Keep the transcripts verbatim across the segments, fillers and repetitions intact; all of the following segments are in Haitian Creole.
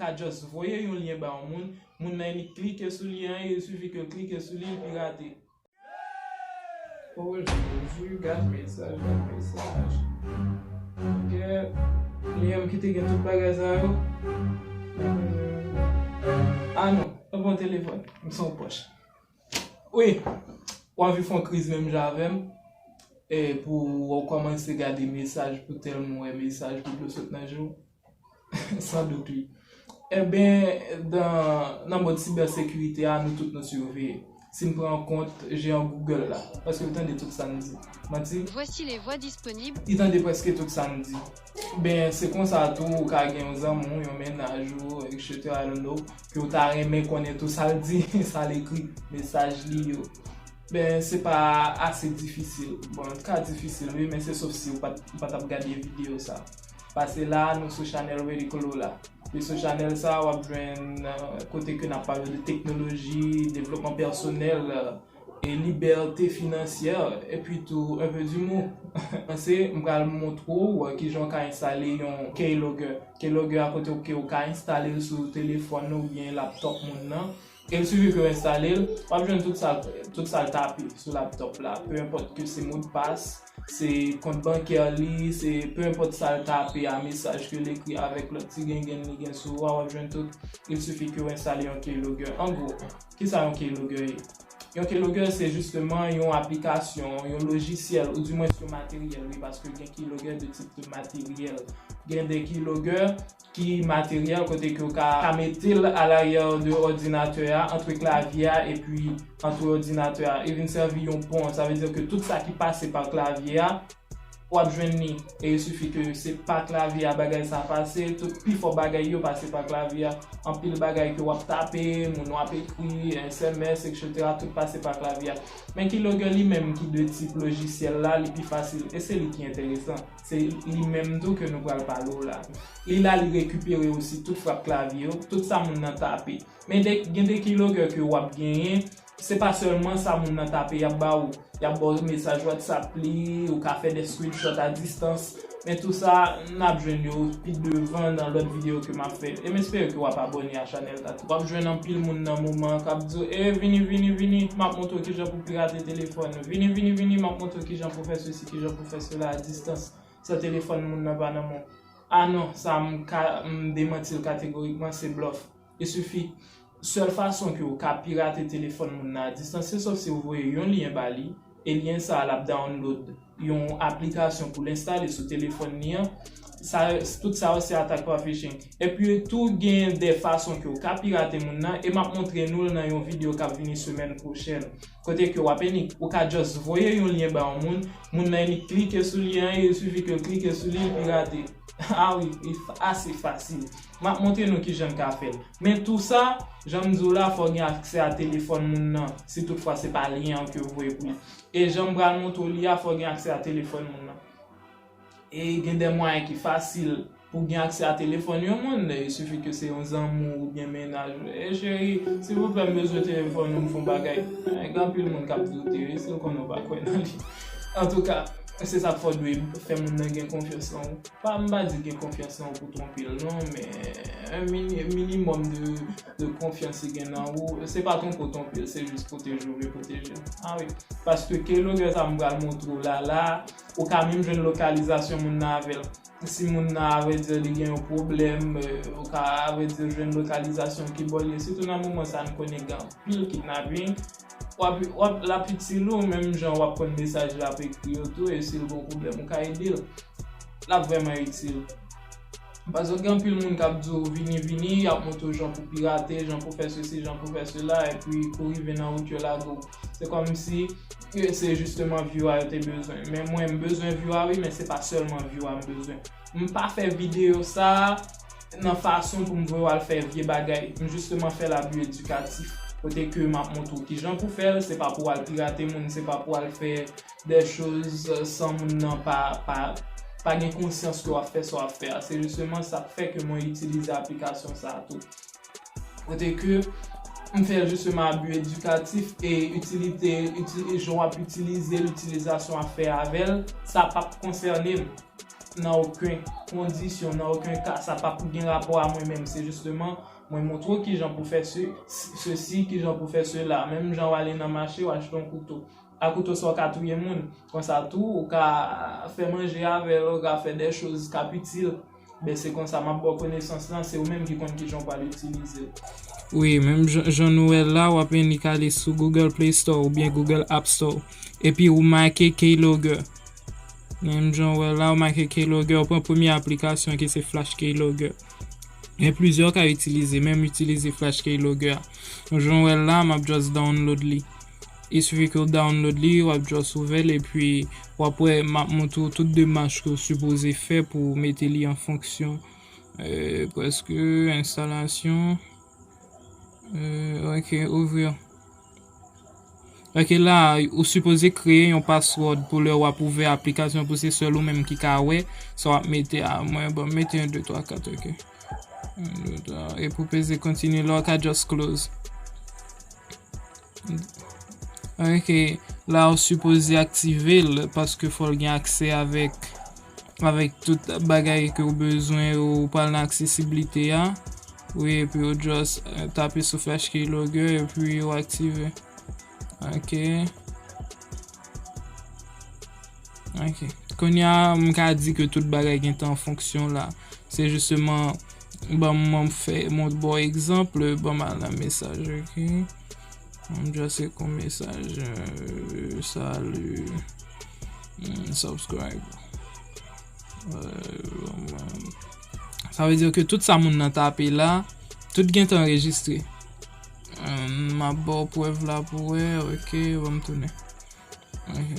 ka just voye yon lyen ba yon moun, moun nan li klike sou lyen an, e il suffit ke l klike sou li, l pirate. Oh Jezi, gad mesaj, gad mesaj. Gè, li menm ki te gen tout bagay sa yo. Hmm. Ah non, pa bon telefòn, m son pòch. Wi, w anvi fè yon kriz menm jan avè m, e pou w kòmanse gade mesaj pou tèlman w wè mesaj pou dlo sot nan je w. San dout, wi. Enben, dan, nan mòd sibèsekirite a, nou tout nou siveye. Si n pran kont jeyan Google la, paske w tande tout sa n di. Manti? Voici les voix disponibles. Li tande prèske tout sa n di. Ben, se konsa tou, ou ka gen yon zanmi w, yon mennaj ou, et cetera, I don't know, ke w ta renmen konnen tou sa l di, sa l ekri, mesaj li yo. Ben, se pa ase difisil. Bon, l ka difisil, wi, men se sof si ou pa t, ou pa t ap gade videyo sa. Pase la, nou sou chanèl Redicolo la. Epi sou chanèl sa, w ap jwenn, euh, kote ke n ap pale de teknoloji, devlopman pèsonèl, euh, e libète finansyè, epi tou un peu d'humour. Panse, m pral montre w, euh, kijan w ka enstale yon Keylogger. Keylogger a kote ke w ka enstale l sou telefòn ou byen laptop moun nan. E l sifi ke w enstale l, w ap jwenn tout sa, tout sa l tape sou laptop la. Peu importe ke se modpas, se kont bankè li, se peu importe sa l tape a, mesaj ke l ekri avèk lòt ti gengenn li gen sou ou a, w ap jwenn tout. Il suffit ke w enstale yon Keylogger. An gwo, kisa yon Keylogger ye? Yon Keylogger se jisteman yon aplikasyon, yon lojisyèl, oudimwens yon materyèl, wi, paske gen Keylogger de tip de materyèl. Gen de Keylogger ki materyèl kote ke w ka, ka mete l alayè de òdinatè a, antre klavye a epi antre òdinatè a. E vin sèvi yon pon, sa vle di ke tout sa ki pase pa klavye a, w ap jwenn li. E il suffit ke se pa klavye a bagay sa pase, tout pifò bagay yo pase pa klavye a. Anpil bagay ke w ap tape, moun w ap ekri, S M S, et cetera, tout pase pa klavye a. Men Keylogger li menm ki de tip lojisyèl la, li pi fasil. E se li ki enteresan. Se li menm tou ke nou pral pale w la. Li la, li rekipere osi tout frap klavye yo, tout sa moun nan tape. Men de, gen de Keylogger ke w ap genyen, se pa sèlman sa moun nan tape y ap ba ou. Y ap ba w mesaj WhatsApp li, ou ka fè de screenshot a distans. Men tou sa, n ap jwenn yo pi devan nan lòt videyo ke m ap fè. E m espere ke w ap abòne a chanèl la tou. W ap jwenn anpil moun nan moman an k ap di w, e vini, vini, vini, m ap montre w kijan pou pirate telefòn ou. Vini, vini, vini, m ap montre w kijan pou fè sesi, kijan pou fè sela a distans. San telefòn moun nan pa nan men w. Ah non, sa m ka, m demanti l kategorikman, se blòf. Il suffit, sèl fason ke w ka pirate telefòn moun nan a distans, se sof si w voye yon lyen ba li, e lyen sa a l ap download yon aplikasyon pou l enstale sou telefòn li an. Sa, tout sa yo se atak pa phishing. Epi tou gen de fason ke w ka pirate moun nan, e m ap montre nou l nan yon videyo k ap vini semèn pwochèn. Kote ke w ap enik, ou ka just voye yon lyen ba yon moun, moun nan enik klike sou lyen an, e il suffit ke l klike sou li, l pirate. Ah wi, li f-, ase fasil. M ap montre nou kijan n ka fè l. Men tou sa, jan m di w la, fò w gen aksè a telefòn moun nan, si toutfwa se pa lyen an ke w voye pou li. E jan m pral montre w li a, fò w gen aksè a telefòn moun nan. E gen de mwayen ki fasil pou gen aksè a telefòn yon moun, il suffit ke se yon zanmi w oubyen mennaj ou. E cheri, silvouplè, m bezwen telefòn ou, m fè yon bagay. E, gen anpil moun k ap doute, wi, si l konnen w pa kwè nan li. Antouka, se sa k fè w dwe fè moun nan gen konfyans nan ou. Pa, m pa di gen konfyans nan ou pou twonpe l, non, men un mini-, minimòm de, de konfyans li gen nan ou. Se pa twonpe w twonpe l, se jis pwoteje w vle pwoteje l. Ah wi. Paske keylogger sa m pral montre w la, la, ou ka menm jwenn lokalizasyon moun nan avè l. Si moun nan, avrèdi, li gen yon pwoblèm, euh, ou ka, avrèdi, jwenn lokalizasyon ki bò l ye. Sitou nan moman sa, n konnen gen anpil kidnaping. W ap, w ap, l ap itil ou, menm jan w ap konn mesaj l ap ekri yo tou, e si l gen yon pwoblèm, ou ka ede l. L ap vrèman itil. Paske gen anpil moun k ap di w vini, vini, y ap montre w jan pou pirate, jan pou fè sesi, jan pou fè sela, epi kou rive nan wout yo lage w. Se kòmsi, e, se jisteman view a yo te bezwen. Men mwen, m bezwen view a wi, men se pa sèlman view a m bezwen. M pa fè videyo sa nan fason pou m voye w al fè vye bagay. M jisteman fè l a bi edikatif. Kote ke m ap montre w kijan pou fè l, se pa pou w al pirate moun, se pa pou w al fè de choz, euh, san moun nan pa, pa, pa gen konsyans ke w ap fè sa w ap fè a. Se jisteman sa k fè ke mwen itilize aplikasyon sa a tou. Kote ke m fè l jisteman a bi edikatif e itilite, iti-, jan w ap itilize l, itilizasyon w ap fè avè l, sa p ap konsène m. nan okenn kondisyon, nan okenn ka, sa p ap gen rapò a mwen menm. Se jisteman, mwen montre w kijan pou fè se, sesi, kijan pou fè sela. Menm jan w ale nan mache, w achte yon kouto. A kouto sa w ka touye moun. Konsa tou, ou ka fè manje avè l, ou ka fè de choz k ap itil. Ben, se konsa m ap ba w konesans lan, se ou menm ki konn kijan w pral itilize l. Wi, menm jan, jan nou wè l la, w ap annik ale sou Google Play Store oubyen Google App Store. Epi ou make Keylogger. Menm jan w wè la, ou make Keylogger, ou pran premye aplikasyon ki se Flash Keylogger. Gen plizyè w ka itilize, menm itilize Flash Keylogger a. Jan w wè la, m ap just download li. Il sifi ke w download li, w ap just ouvè l, epi w ap wè m ap montre w tout demach ke w sipoze fè pou w mete li an fonksyon. Euh, prèske, enstalasyon. Euh, ok, ouvrir. Ok, la, ou sipoze kreye yon password pou lè w ap ouvè aplikasyon pou se sèl ou menm ki ka wè sa w ap mete a. Mwen, bon, mete yon, de, twa, kat, ok. Yon, de, twa, epi w peze continue la, w ka just close. Ok, la ou sipoze aktive l paske fò l gen aksè avèk, avèk tout bagay ke w bezwen, ou pral nan aksesiblite a. Wi, epi ou just, euh, tape sou Flash Keylogger epi ou aktive. Ok. Ok. Kounye a, m ka di ke tout bagay gentan an fonksyon la. Se jisteman, ban m, ban m fè, mont ba w egzanp, ban m al nan mesaj, ok? M just ekri yon mesaj, euh, salut, mm, subscribe. Euh, sa vle di ke tout sa moun nan tape la, tout gentan anrejistre. Euh, m ap ba w prèv la pou wè, ok, ban m tounen. Ok.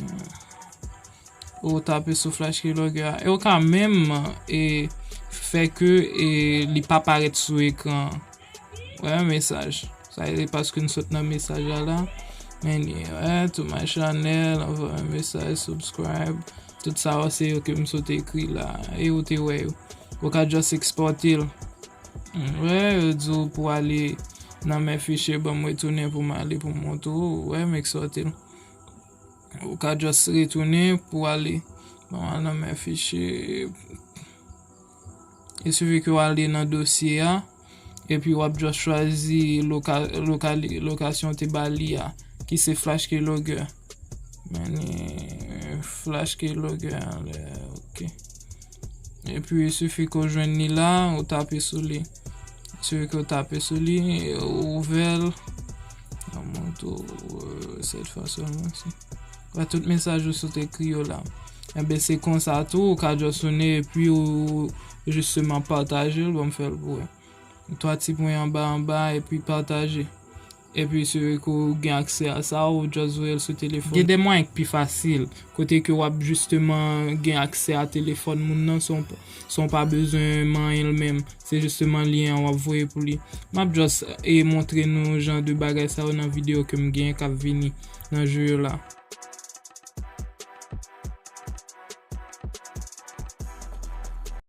Ou tape sou Flash Keylogger a. E ou ka menm, e, fè ke, e, li pa parèt sou ekran an. Wè, mesaj. Sa e paske n sot nan mesaj la la. Men li, wè, to my channel, anvoye mesaj, subscribe. Tout sa yo se yo ke m sot ekri la. E ou te wè yo. Ou ka just ekspòte l. Wè, yo di w pou ale nan men fichye, ban m retounen pou m ale pou m montre w. Wè, m ekspòte l. Ou ka just retounen pou ale. Bon, al nan men fichye. E sifi ke w ale nan dosye a. Epi w ap just chwazi loka-, lokali-, lokasyon w te ba li a, ki se Flash Keylogger. Men, euh, Flash Keylogger anlè, ok. Epi, sifi ke w jwenn li la, ou tape sou li. Sifi ke w tape sou li, ou ouvè l. An mwen tou, euh, sèt fwa sèlman, si. Wè, tout mesaj ou sot ekri yo la. Enben, se konsa tou, ou ka just tounen epi ou jisteman pataje l, ban m fè l pou wè. Twa ti pwen anba, anba, epi pataje. Epi, si w gen aksè a sa, ou just voye l sou telefòn. Gen de mwayen k pi fasil, kote ke w ap jisteman gen aksè a telefòn moun nan san w, san w pa bezwen manyen l menm. Se jisteman lyen an w ap voye pou li. M ap just, e, montre nou jan de bagay sa yo nan videyo ke m gen k ap vini nan jou yo la.